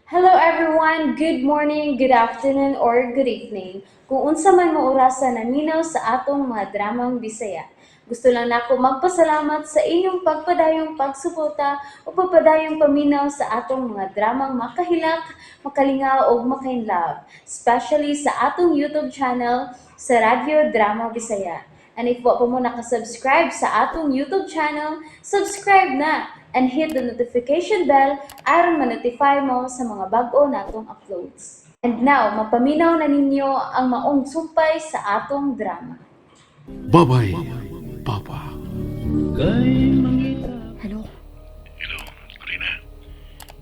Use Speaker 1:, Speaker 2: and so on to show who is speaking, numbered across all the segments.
Speaker 1: Hello everyone! Good morning, good afternoon, or good evening. Kung unsa man mo orasa naminaw sa atong mga dramang Bisaya. Gusto lang nako magpasalamat sa inyong pagpadayong pagsuporta o pagpadayong paminaw sa atong mga dramang makahilak, makalingaw ug makainlove, especially sa atong YouTube channel sa Radyo Drama Bisaya. And if wa pa mo nakasubscribe sa atong YouTube channel, subscribe na and hit the notification bell aron ma-notify mo sa mga bag-o natong uploads. And now, mapaminaw na ninyo ang maong sumpay sa atong drama.
Speaker 2: Babay, Papa.
Speaker 3: Hello?
Speaker 4: Hello, Corina.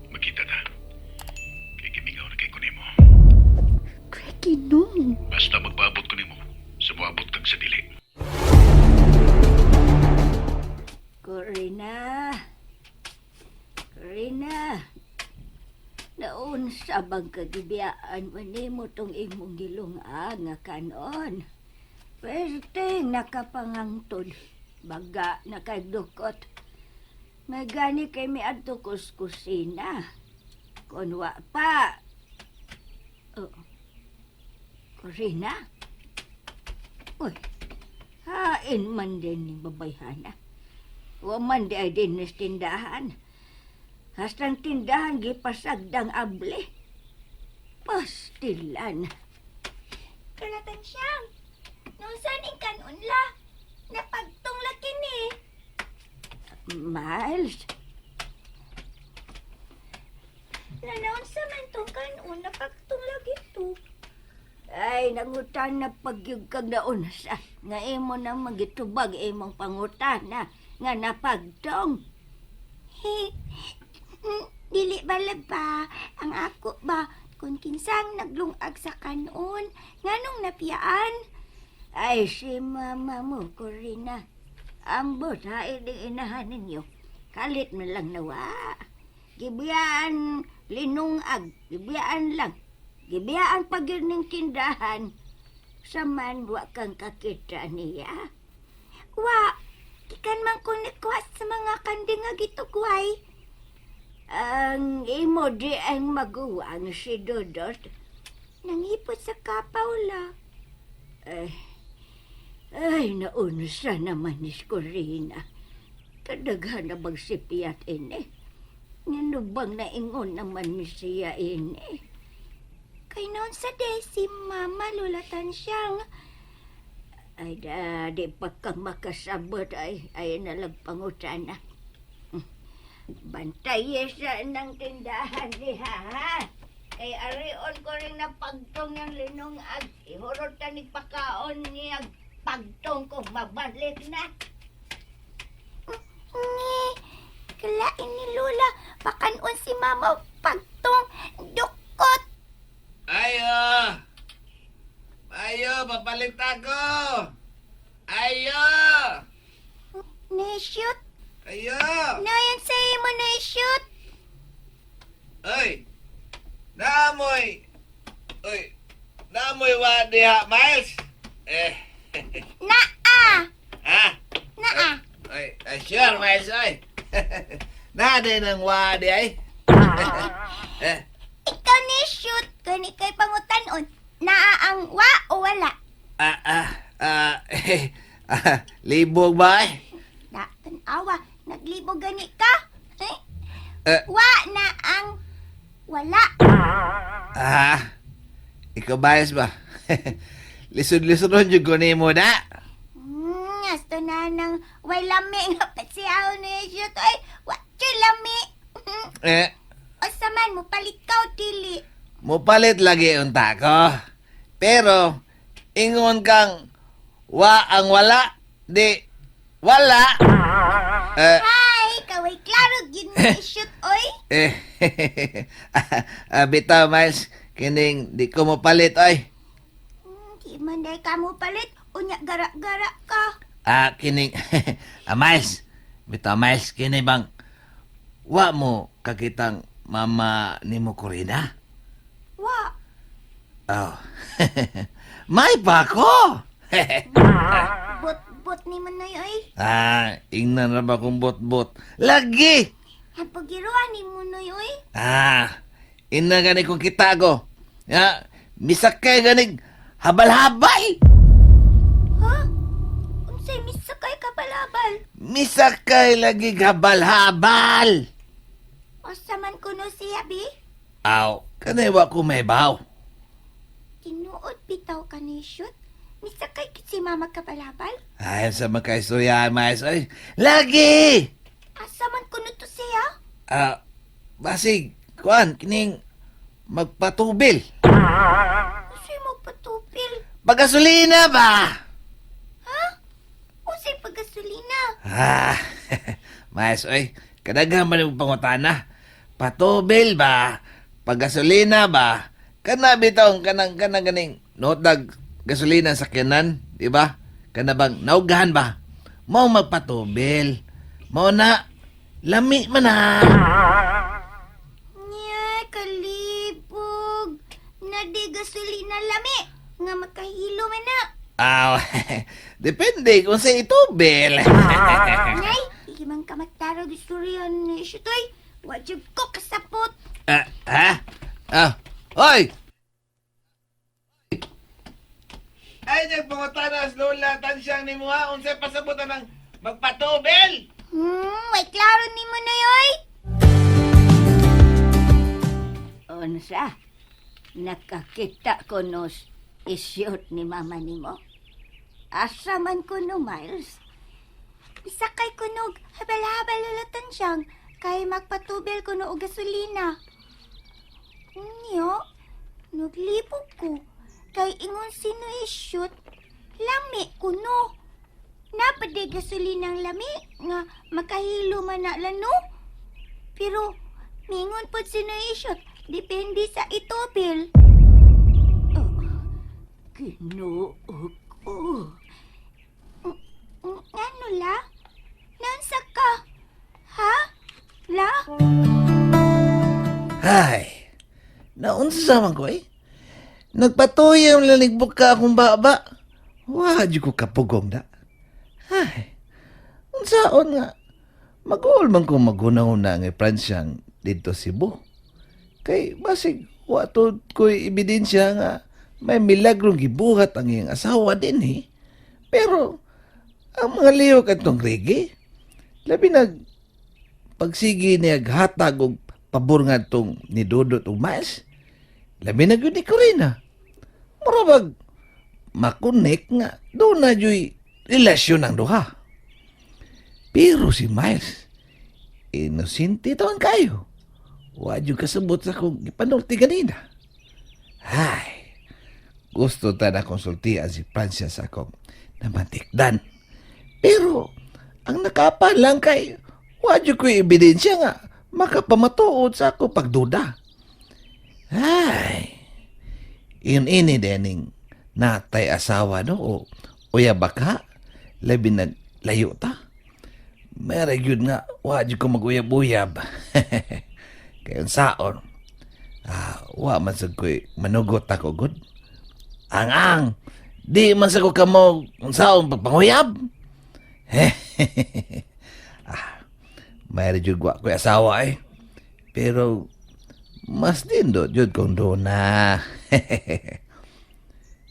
Speaker 4: Magkita ta. Kay gimingaw na kay ko nimo.
Speaker 3: Greggy, no.
Speaker 4: Basta magpaabot ko nimo, sa moabot kag sa dili.
Speaker 5: Corina. Corina. Naunsa bang kagibiyaan mo nimo tong imong gilungag nga kanon? Perting nakapangangtod. Baga nakadukot. May gani kay miadto kus kusina. Kun wa pa. Oh. Corina? Uy, hain man din ni babayhana. Wa man di ay din ni tindahan. Hastang tindahan gipasagdang able. Pastilan.
Speaker 6: Kalatan siyang. Nung saning kanon la, napagtong la kini.
Speaker 5: Miles,
Speaker 6: Lanaon sa man tong kanon, napagtong lagi to.
Speaker 5: Ay nangutan na pagyug kag naunsa. Nga imo na magitubag imong pangutana nga napagtong.
Speaker 6: He, dili ba ba ang ako ba kung kinsang naglungag sa kanon, nganong napiyaan?
Speaker 5: Ay si mama mo, Corina. Ambot hain ding inahan ninyo. Kalit na lang nawa. Gibiyaan linungag, gibiyaan lang. Gibiyaan pag yun ning tindahan. Sa man wa kang kakita niya.
Speaker 6: Wa, gikan man ko nikuha sa mga kanding nga gitugway.
Speaker 5: Ang imo di ang maguwang si Dodot.
Speaker 6: Nangipot sa kapaw la.
Speaker 5: Ay, ay naunsa naman ni Corina. Kadaghan na bang sipiyat ini? Ngano bang naingon naman ni siya ini?
Speaker 6: Kay noon sa de si Mama lulatan siyang.
Speaker 5: Ay, da, di pa kang makasabot ay, ay nalagpangutana. Bantay sa nang tindahan diha, ha? Kay arion ko rin napagtong ng linungag. Ihurot ta ni pakaon niya pagtong ko mabalik na.
Speaker 6: Ngi, kalain ni Lola, pakanon si Mama pagtong dukot.
Speaker 7: Ayo! Ayo, papalit ako! Ayo!
Speaker 6: Ni-shoot.
Speaker 7: Ayo!
Speaker 6: Nayan sa imo ni-shoot.
Speaker 7: Oy! Naamoy! Oy! Naamoy wa diha, Miles! Eh,
Speaker 6: Naa!
Speaker 7: ha?
Speaker 6: Naa!
Speaker 7: Ay, ay, sure, Miles, ay! Na din ang wadi ay. Eh,
Speaker 6: Ikaw ni-shoot, kani kay pangutanon. Naa ang wa o wala?
Speaker 7: ah, ah, ah, eh, ah, libog ba ay?
Speaker 6: Da, tanawa, naglibo gani ka. Eh?
Speaker 7: Eh.
Speaker 6: Wa na ang wala.
Speaker 7: Ah, ikaw bias ba? Lisod-lisod ron yung kunin mo na.
Speaker 6: Asto na nang way lami nga pasiyaw ni shoot. Ay, wa siya lami.
Speaker 7: Eh,
Speaker 6: Asa man mo palit ka o dili?
Speaker 7: Mupalit lagi unta ko. Pero, ingon kang wa ang wala, di wala. Eh,
Speaker 6: Hay, kaway klaro gyud ni shoot oy.
Speaker 7: Eh, ah, bitaw, Miles, kining di ko mopalit, oy.
Speaker 6: Di man day ka mo palit, unya gara-gara ka.
Speaker 7: Ah, kining, ah, Miles, bitaw, Miles, kini bang, wa mo kakitang mama ni mo Corina?
Speaker 6: Wa,
Speaker 7: Oh, may pa ko!
Speaker 6: Bot-bot ni Manoy oy.
Speaker 7: Ah, ingnan ra ba kung bot-bot? Lagi!
Speaker 6: Ang pagiruan ni Munoy oy.
Speaker 7: Ah, Ina gani kong kita ko. Ya, misakay gani habal-habal.
Speaker 6: Ha? Unsay misakay ka balabal?
Speaker 7: Misakay lagi habal-habal.
Speaker 6: Asa man kuno siya, bi?
Speaker 7: Aw, kanay wa ko may baw.
Speaker 6: Tinuod bitaw ka ni Shoot. Misakay kit si mama kabalabal.
Speaker 7: Ay, sa magkaistorya, Miles. Ay, lagi!
Speaker 6: Asa man kuno to siya?
Speaker 7: Ah, basig, kuan, kining magpatubil.
Speaker 6: Unsay magpatupil?
Speaker 7: Pagasolina ba?
Speaker 6: Ha? Unsay pagasolina?
Speaker 7: Ah, Miles, oy, kadaghan man yung pangutana. Patubil ba? Pagasolina ba? Kana bitaw kanang kanang ganing notag gasolina sa sakyanan, di ba? Kana bang naugahan ba? Mao magpatubil. Mao na lami man na.
Speaker 6: Nya, kalibog. Nadi gasolina lami. Nga makahilo man na.
Speaker 7: Aw, depende kung sa itubil.
Speaker 6: Nay, di man ka magtarog istorya ni Shutoy. Wajib ko kasapot.
Speaker 7: Ah, ha? Ah, oy! Ay, nagpangutanas, Lola, tansyang ni mo ha, unsay pasabutan ng magpatubel!
Speaker 6: May klaro ni mo na yoy.
Speaker 5: Unsa? Nakakita ko nos isyot ni mama nimo. Asa man ko no, Miles?
Speaker 6: Isakay kunog, habal-habal lulatan siyang, kay magpatubel kuno og gasolina. Nyo, naglibog ko, kay ingon sino isyot, lami kuno. Napade gasolinang lami, nga makahilo man na lano. Pero, mingon pod sino isyot, depende sa itubil.
Speaker 5: Oh, Ginoo ko.
Speaker 6: Ngano la? Nansa ka? Ha? La?
Speaker 7: Ay, naunsa man ko eh. Nagpatuyam lanig ka akong baba. Wa ko kapugong na. Ay, unsaon nga. Maguol man ko maghuna-huna nga Pransyang dito Cebu. Kay basig wa to ko'y ebidensya nga may milagrong gibuhat ang iyang asawa din eh. Pero ang mga liyo katong reggae, labi nag pagsigi niya hatag og pabor nga tong ni Dudot ug Miles, labi na gyud ni Corina. Mura bag makonek nga doon na ju'y relasyon ang duha. Pero si Miles, inosente taon kayo. Wa jud kasabot sa akong gipanulti ganina. Ay, gusto ta na konsultian si Francia sa akong namantikdan. Pero, ang nakapa lang kay, wa jud ko'y ebidensya nga makapamatuod sa ako pagduda. Ay, yun ini dening natay asawa no o uya baka labi naglayo ta. Meron yun nga, wa jud ko maguyab-uyab. Kaya saon, ah, wa man sad ko'y manugot ako gud. Ang ang, di man sa ko kamo unsaon pagpanguyab. Ah, mayroon jud wa ko'y asawa eh. Pero mas din do jud kung doon na.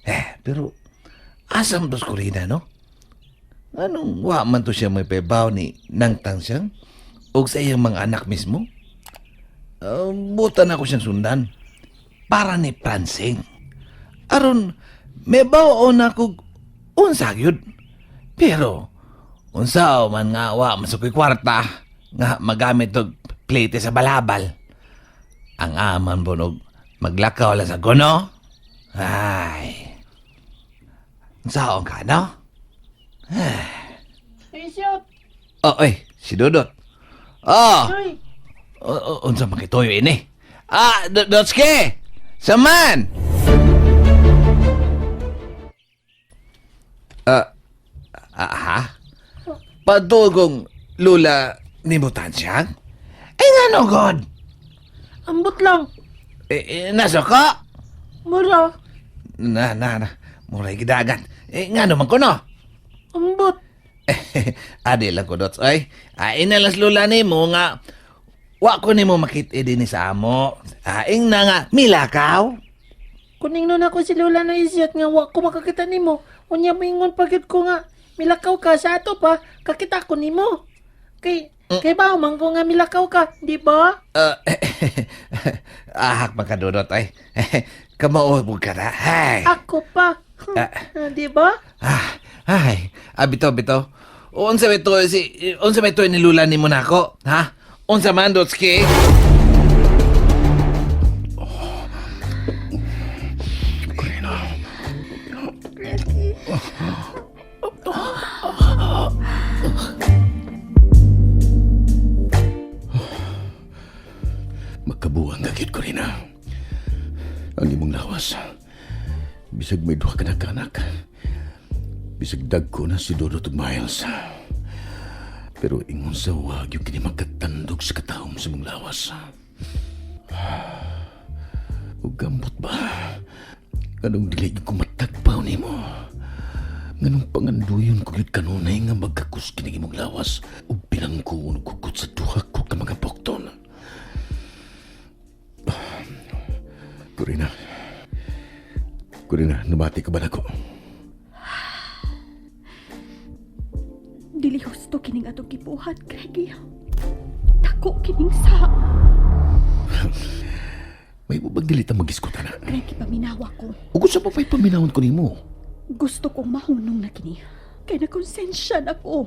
Speaker 7: Eh, pero asam tos Corina, no? Anong wa man to siya may pebaw ni Nang Tangsyang? O sa iyang mga anak mismo? Butan ako siyang sundan. Para ni Pransing. Aron, may bawo na kog unsa gyud. Pero, unsa man nga wa man sa ko'y kwarta nga magamit og plate sa balabal. Ang aman bonog maglakaw lang sa gono. Ay. Unsaon ka, no?
Speaker 8: Bishop!
Speaker 7: Oh, ay, si Dodot. Oh,
Speaker 8: Uy!
Speaker 7: oh, unsa man kitoyo ini? Ah, Dotske! Saman! Ah, ah, ha? Padugong lula ni Mutansyang? Eh, nga no, God?
Speaker 8: Ambot lang!
Speaker 7: Eh, eh, nasa ka?
Speaker 8: Mura!
Speaker 7: Na, na, na. Muray gidagat. Eh, nga naman ko, no?
Speaker 8: Ambot!
Speaker 7: Adi lang ko, Dots. Ay, ay, inalas lula ni mo nga. Wa ko nimo makit-i dinhi sa amo. Aing na nga, milakaw.
Speaker 8: Kuning nun ako si Lola na isyat nga wa ko makakita nimo. Unya moingon pa gyud ko nga milakaw ka sa ato pa, kakita ko nimo. Kay ba man ko nga milakaw ka, di ba?
Speaker 7: Ahak makadudot ay. Kamao ka na. Ay.
Speaker 8: Ako pa.
Speaker 7: Ah.
Speaker 8: Di ba?
Speaker 7: Ah, ay, bitaw, bitaw. Unsa may to si unsa may to ni Lula nimo nako, ha? Unsa man, Dotski?
Speaker 4: Corina. Magkabuang ka gyud, Corina. Ang imong lawas. Bisag may duha ka na kanak. Bisag dagko na si Dodot ug Miles. Pero ingon sa wag yung kini makatandog sa katahom sa imong lawas. Ug gambot ba? Anong dili gyud ko matagpaw nimo? Nganong panganduyon ko gyud kanunay nga magkakus kining imong lawas ug bilang ko kugot sa duha ko ka mga bokton. Corina. Corina, namati ka ba nako?
Speaker 3: Dili husto kining atong gibuhat, Greggy. Dako kining sa.
Speaker 4: May ubag dili ta magiskutan na.
Speaker 3: Greggy, paminawa ko.
Speaker 4: Ug unsa pa pa'y paminawon ko nimo?
Speaker 3: Gusto kong mahunong na kini. Kay nakonsensya na ko.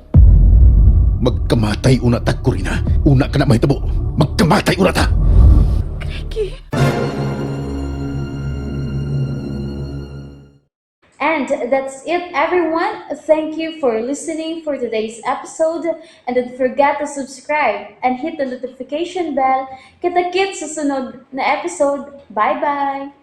Speaker 4: Magkamatay una ta, Corina. Una ka na mahitabo. Magkamatay una ta.
Speaker 3: Greggy.
Speaker 1: And that's it, everyone. Thank you for listening for today's episode. And don't forget to subscribe and hit the notification bell. Kita-kits sa sunod na episode. Bye-bye!